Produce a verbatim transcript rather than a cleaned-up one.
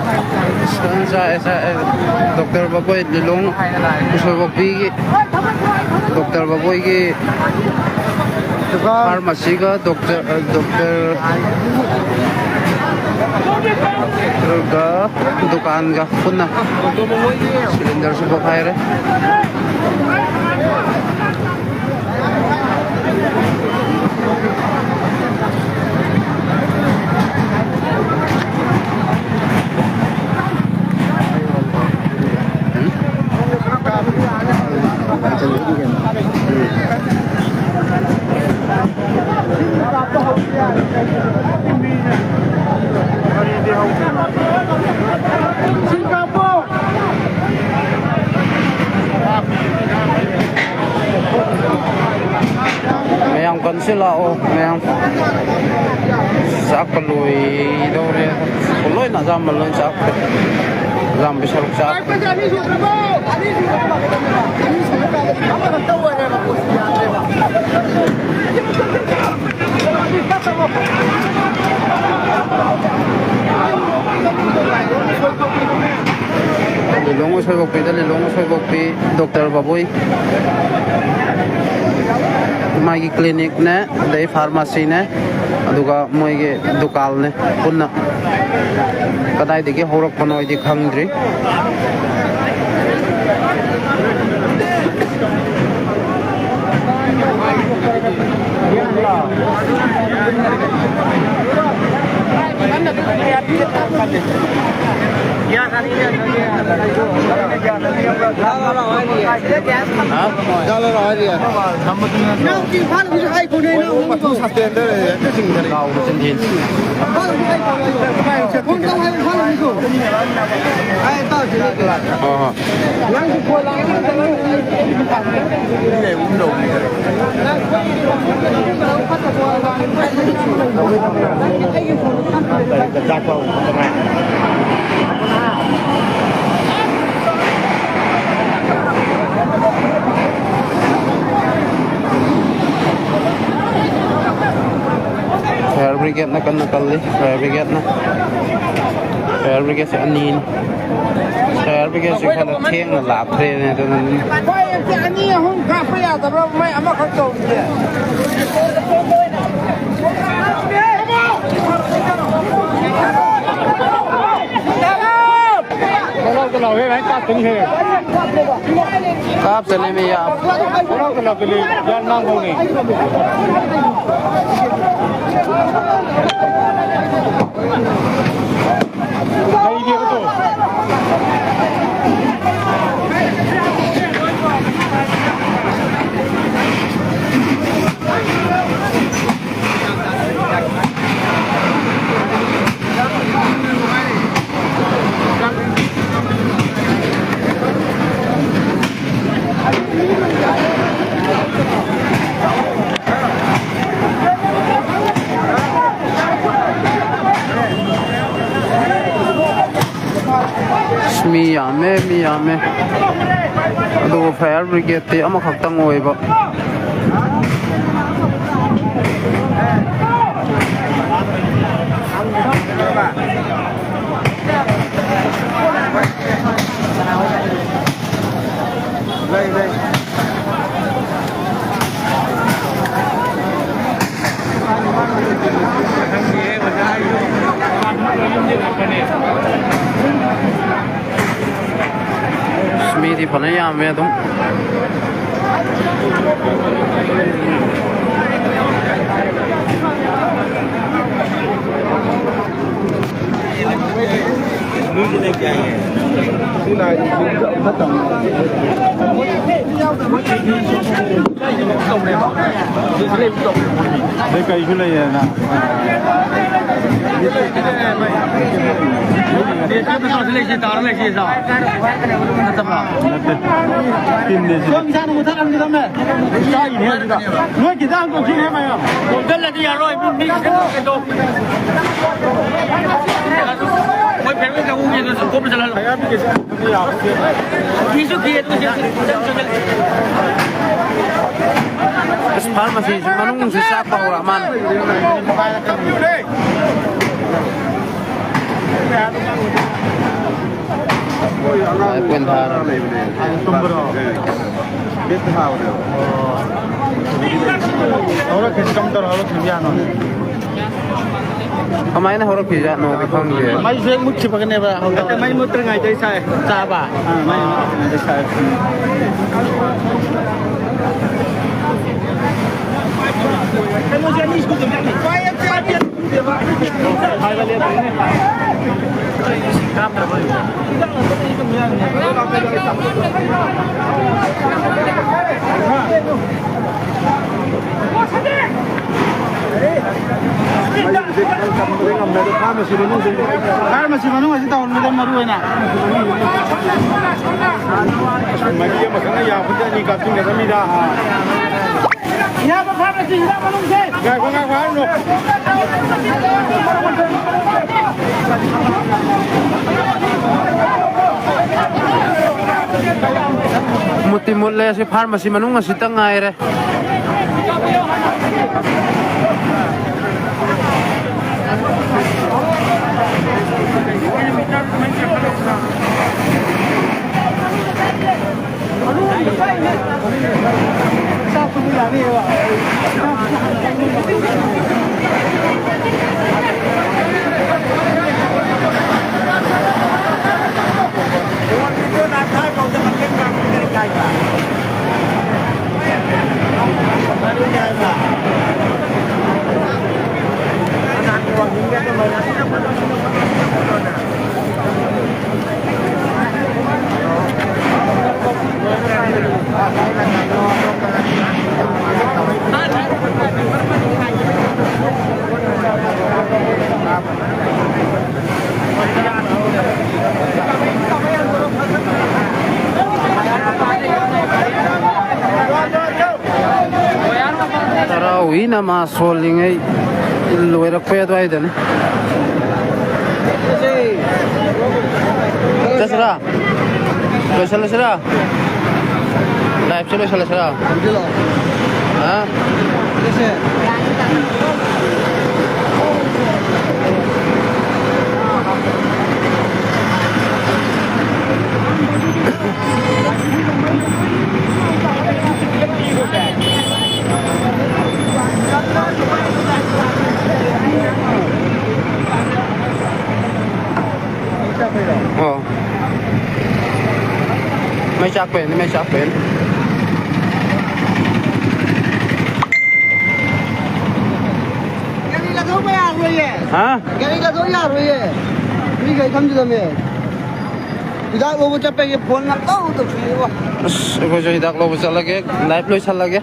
ꯆꯥꯛ ꯆꯥꯛꯑꯦ, ꯆꯥꯛꯑꯦ꯫ ꯗꯣꯛꯇꯔ ꯕꯕꯣꯏ ꯂꯤꯂꯣꯡ ꯎꯁꯣꯏꯄꯣꯛꯄꯤꯒꯤ, ꯗꯣꯛꯇꯔ ꯕꯕꯣꯏꯒꯤ ꯐꯥꯔꯃꯥꯁꯤꯒ ꯗꯣꯛꯇꯔ, ꯗꯣꯛꯇꯔꯒ ꯗꯨꯀꯥꯟꯒ ꯄꯨꯟꯅ ꯁꯤꯂꯤꯟꯗꯔꯁꯨ ꯄꯣꯛꯈꯥꯏꯔꯦ꯫ ꯃꯌꯥꯝ ꯀꯟꯁꯤ ꯂꯥꯛꯑꯣ, ꯃꯌꯥꯝ꯫ ꯆꯥꯛꯀ ꯂꯣꯏꯗꯧꯔꯦ꯫ ꯂꯣꯏꯅ ꯑꯌꯥꯝꯕ ꯂꯣꯏ ꯆꯥꯛꯈ꯭ꯔꯦ꯫ ꯑꯌꯥꯝꯕ ꯁꯔꯨꯛ ꯆꯥꯛꯈ꯭ꯔꯦ꯫ ꯂꯤꯂꯣꯡ ꯎꯁꯣꯏꯄꯣꯛꯄꯤꯗ, ꯂꯤꯂꯣꯡ ꯎꯁꯣꯏꯄꯣꯛꯄꯤ ꯗꯣꯛꯇꯔ ꯕꯥꯕꯨꯏ, ꯃꯥꯒꯤ ꯀ꯭ꯂꯤꯅꯤꯛꯅꯦ, ꯑꯗꯩ ꯐꯥꯔꯃꯥꯁꯤꯅꯦ, ꯑꯗꯨꯒ ꯃꯣꯏꯒꯤ ꯗꯨꯀꯥꯟꯅꯦ ꯄꯨꯟꯅ꯫ ꯀꯗꯥꯏꯗꯒꯤ ꯍꯧꯔꯛꯄꯅꯣ ꯑꯩꯗꯤ ꯈꯪꯗ꯭ꯔꯤ꯫ ꯍꯥ? ꯅꯪ ꯏꯝꯐꯥꯜ ꯑꯃꯁꯨ ꯍꯥꯏꯈꯣꯅꯦ, ꯅꯪ ꯑꯃꯨꯛ ꯁꯨ꯫ ꯂꯥꯎꯕ ꯆꯤꯟꯊꯤ꯫ ꯏꯝꯐꯥꯜ ꯑꯃꯁꯨ ꯍꯥꯏꯈꯣꯅꯦ꯫ ꯐꯣꯟ ꯇꯧ ꯍꯥꯏꯕ ꯏꯝꯐꯥꯜ ꯑꯃꯁꯨ꯫ ꯍꯣꯏ, ꯍꯣꯏ꯫ ꯅꯪꯁꯨ ꯐꯣꯟ ꯂꯥꯛꯄ ꯃꯇꯝꯗ Fire brigade ꯅ ꯀꯟꯅ ꯀꯜꯂꯤ, fire brigade ꯅ꯫ ꯕ꯭ꯔꯤꯒꯦꯠꯁꯦ ꯑꯅꯤꯅꯤ꯫ ꯐꯥꯌꯔ ꯕ꯭ꯔꯤꯒꯦꯠꯁꯦ ꯈꯔ ꯊꯦꯡꯅ ꯂꯥꯛꯈ꯭ꯔꯦꯅꯦ, ꯑꯗꯨꯅꯅꯤ꯫ ꯐꯥꯌꯔ ꯑꯦꯝꯁꯦ ꯑꯅꯤ ꯑꯍꯨꯝ ꯀꯥꯞꯄ ꯌꯥꯗꯕ꯭ꯔꯥ? ꯃꯩ ꯑꯃꯈꯛ ꯇꯧꯔꯤꯁꯦ꯫ ꯈꯣꯡꯒ꯭ꯔꯥꯎꯗ ꯂꯥꯎꯍꯦ, ꯚꯥꯏ, ꯀꯥꯞꯇꯅꯤꯍꯦ꯫ ꯀꯥꯞꯇꯅꯦꯃꯤ, ꯌꯥꯝ꯫ ꯈꯣꯡꯒ꯭ꯔꯥꯎꯗ ꯂꯥꯎꯇꯅꯤ, ꯌꯥꯝ ꯉꯥꯡꯕꯧꯅꯦ꯫ ꯂꯩꯒꯦꯕꯗꯣ꯫ ꯑꯁ, ꯃꯤ ꯌꯥꯝꯃꯦ, ꯃꯤ ꯌꯥꯝꯃꯦ꯫ ꯑꯗꯨꯕꯨ ꯐꯥꯌꯔ ꯕ꯭ꯔꯤꯒꯦꯗꯇꯤ ꯑꯃꯈꯛꯇꯪ ꯑꯣꯏꯕ꯫ ꯃꯤꯗꯤ ꯐꯅ ꯌꯥꯝꯃꯦ ꯑꯗꯨꯝ꯫ ꯑꯗꯩ ꯀꯩꯁꯨ ꯂꯩꯌꯦꯅ꯫ ꯅꯠꯇꯦ꯫ ꯇꯤꯟꯅꯦ ꯁꯤꯗꯤ꯫ ꯅꯣꯏ ꯈꯤꯇꯪ ꯍꯥꯡꯗꯣꯛꯈꯤꯅꯦ ꯃꯌꯥꯝ꯫ ꯀꯣꯝꯁꯤꯜꯂꯗꯤ ꯌꯥꯔꯣꯏ, ꯃꯤ, ꯃꯤ ꯈꯤꯇꯪ ꯀꯩꯗꯧ-, ꯃꯣꯏ ꯐꯦꯃꯤꯂꯤ ꯀꯥꯡꯕꯨꯒꯤꯗꯨꯁꯨ ꯀꯣꯝ ꯆꯠꯍꯜꯂꯣ꯫ ꯐꯤꯁꯨ ꯐꯤ ꯑꯗꯨ ꯁꯤ-, ꯈꯤꯇꯪ ꯆꯪꯁꯤꯜꯂꯦ꯫ ꯑꯁ, ꯐꯥꯔꯃꯥꯁꯤꯁꯤ ꯃꯅꯨꯡꯁꯤ ꯆꯥꯛꯄ ꯍꯧꯔ ꯃꯥꯜꯂꯦ꯫ ꯂꯥꯏꯐ ꯑꯣꯏꯅ ꯊꯥꯔꯣ꯫ ꯂꯩꯕꯅꯦ꯫ ꯑꯗꯨ ꯇꯨꯝꯕ꯭ꯔꯣ? ꯕꯦꯠꯇ ꯊꯥꯕꯅꯦꯕ꯫ ꯑꯣ꯫ ꯍꯧꯔꯛꯈꯤꯁꯤ ꯀꯝ ꯇꯧꯔ ꯍꯧꯔꯛꯈꯤꯕ ꯌꯥꯅꯣ? ꯀꯃꯥꯏꯅ ꯍꯧꯔꯛꯈꯤꯖꯥꯠꯅꯣꯗꯤ ꯈꯪꯗꯦ꯫ ꯃꯩꯁꯦ ꯃꯨꯠꯈꯤꯕꯒꯅꯦꯕ ꯍꯧꯔꯛ-, ꯅꯠꯇꯦ, ꯃꯩ ꯃꯨꯠꯇ꯭ꯔꯤꯉꯩꯗꯩ ꯁꯥꯏ꯫ ꯆꯥꯕ? ꯑꯥ, ꯃꯩ ꯃꯨꯠꯇ꯭ꯔꯤꯉꯩꯗꯩ ꯁꯥꯏ꯫ ꯎꯝ꯫ ꯐꯥꯔꯃꯥꯁꯤ ꯃꯅꯨꯡ ꯑꯁꯤ ꯇꯧꯍꯟꯕꯗ ꯃꯔꯨ ꯑꯣꯏꯅ꯫ ꯃꯔꯤ ꯑꯃꯈꯛꯅ ꯌꯥꯕꯗ ꯑꯅꯤ ꯀꯥꯞꯁꯤꯟꯒꯗꯕꯅꯤꯗ꯫ ꯏꯌꯥꯝꯕ ꯐꯥꯔꯃꯥꯁꯤ ꯍꯤꯗꯥꯛ ꯃꯅꯨꯡꯁꯦ꯫ ꯉꯥꯏꯈꯣ, ꯉꯥꯏꯈꯣ, ꯍꯥꯏꯔꯨꯅꯨ꯫ ꯃꯨꯠꯇꯤ ꯃꯨꯠꯂꯦ, ꯁꯤ ꯐꯥꯔꯃꯥꯁꯤ ꯃꯅꯨꯡ ꯑꯁꯤꯇ ꯉꯥꯏꯔꯦ꯫ ꯇꯔꯥꯋꯤ ꯅꯃꯥꯖ ꯁꯣꯜꯂꯤꯉꯩ ꯂꯣꯏꯔꯛꯄꯩ ꯑꯗꯨꯋꯥꯏꯗꯅꯤ꯫ ꯆꯠꯁꯤꯔꯥ? ꯂꯣꯏꯁꯤꯜꯂꯁꯤꯔꯥ? ꯂꯥꯏꯐꯁꯦ ꯂꯣꯏꯁꯤꯜꯂꯁꯤꯔꯥ? ꯍꯥ? ꯑꯣ꯫ ꯃꯩ ꯆꯥꯛꯄꯩꯅꯤ, ꯃꯩ ꯆꯥꯛꯄꯩꯅꯤ꯫ ꯒꯥꯔꯤ ꯂꯧꯊꯣꯛꯄ ꯌꯥꯔꯣꯏꯌꯦ꯫ ꯍꯥ? ꯒꯥꯔꯤ ꯂꯧꯊꯣꯛ ꯌꯥꯔꯣꯏꯌꯦ꯫ ꯃꯤꯈꯩ ꯊꯝꯖꯤꯜꯂꯝꯃꯦ꯫ ꯍꯤꯗꯥꯛ ꯂꯧꯕ ꯆꯠꯄꯒꯤ ꯐꯣꯟ ꯉꯥꯛꯇꯪ ꯇꯧꯁꯤꯜꯂꯛꯑꯦꯕꯣ꯫ ꯑꯁ, ꯑꯩꯈꯣꯏꯁꯨ ꯍꯤꯗꯥꯛ ꯂꯧꯕ ꯆꯠꯂꯒꯦ꯫ ꯂꯥꯏꯚ ꯂꯣꯏꯁꯜꯂꯒꯦ꯫